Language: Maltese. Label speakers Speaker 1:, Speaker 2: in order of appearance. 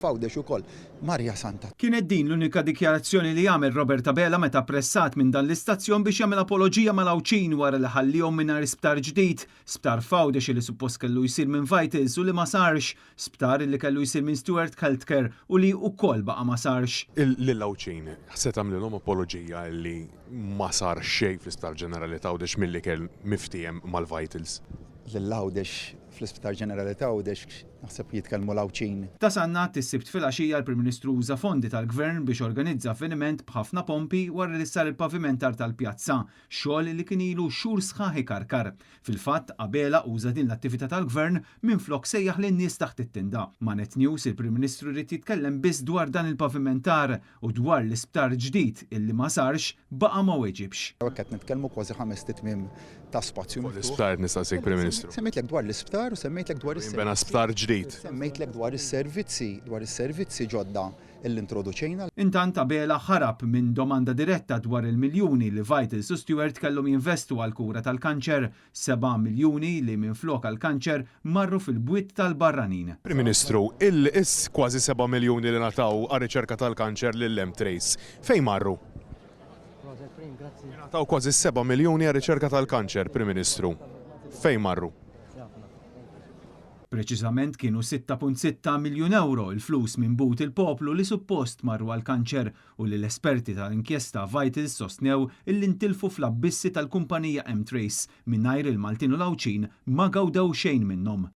Speaker 1: F'Għawdex ukoll. Marja Santa.
Speaker 2: Kienet din l-unika dikjarazzjoni li għamel Robert Abela meta pressat minn dan l-istazzjon biex jagħmel apoloġija mal-Għawdxin wara li ħallihom mingħajr sptar ġdid, sptar f'Għawdex li suppost kellu jsir minn Vitals u li ma sarx, sptar li kellu jsir minn Steward Healthcare u li wkoll baqa' ma sarx.
Speaker 3: Lill-Għawdxin, se tagħmlilhom apoloġija li ma sar xejn fl-Isptar Ġenerali t'Għawdex milli kien miftiehem mal-Vitals?
Speaker 1: Lil Għawdex fl-Isptar Ġenerali t'Għawdex naħseb jitkellmu l-Għawdxin.
Speaker 2: Ta' Sannat, is-Sibt filgħaxija l-Prim Ministru uża fondi tal-Gvern biex organizza avveniment b'ħafna pompi wara li sar il-pavimentar tal-pjazza, xogħol li kien ilu xhur sħaħ ikarkar. Fil-fatt, Abela uża din l-attività tal-Gvern minflok sejjaħ lin-nies taħt it-tinda. Ma' Net News, il-Prim Ministru ried jitkellem biss dwar dan il-pavimentar u dwar l-isptar ġdid illi ma sarx baqa' ma weġibx.
Speaker 1: Hawnhekk qed nitkellmu kważi ħamest itmiem ta' spazju
Speaker 3: Fuq
Speaker 1: miftuħ.
Speaker 3: l-isptar qed nistaqsik, Prim Ministru.
Speaker 1: Semmejtlek dwar l-isptar u semmejtlek dwar
Speaker 3: Jinbena
Speaker 1: is-servizzi.
Speaker 3: sptar ġdid.
Speaker 1: Semmejtlek dwar is-servizzi, dwar is-servizzi ġodda illi introduċejna.
Speaker 2: Intant Abela ħarab minn domanda diretta dwar il-miljuni li Vitals u Steward kellhom jinvestu għall-kura tal-kanċer, 7 miljuni li minflok għall-kanċer marru fil-bwiet tal-barranin.
Speaker 3: Prim Ministru, il-kważi 7 miljuni li ngħataw għar-riċerka tal-kanċer lil-M-Trace, fejn marru? Ingħataw kważi 7 miljuni għar-riċerka tal-kanċer, Prim Ministru. Fejn marru?
Speaker 2: Preċiżament kienu 6.6 miljun ewro il-flus minn but il-poplu li suppost marru għall-kanċer u li l-esperti tal-inkjesta Vitals sostnew illi ntilfu fl-abbissi tal-kumpanija M-Trace mingħajr il-Maltin u l-Għawdxin ma gawdew xejn minnhom.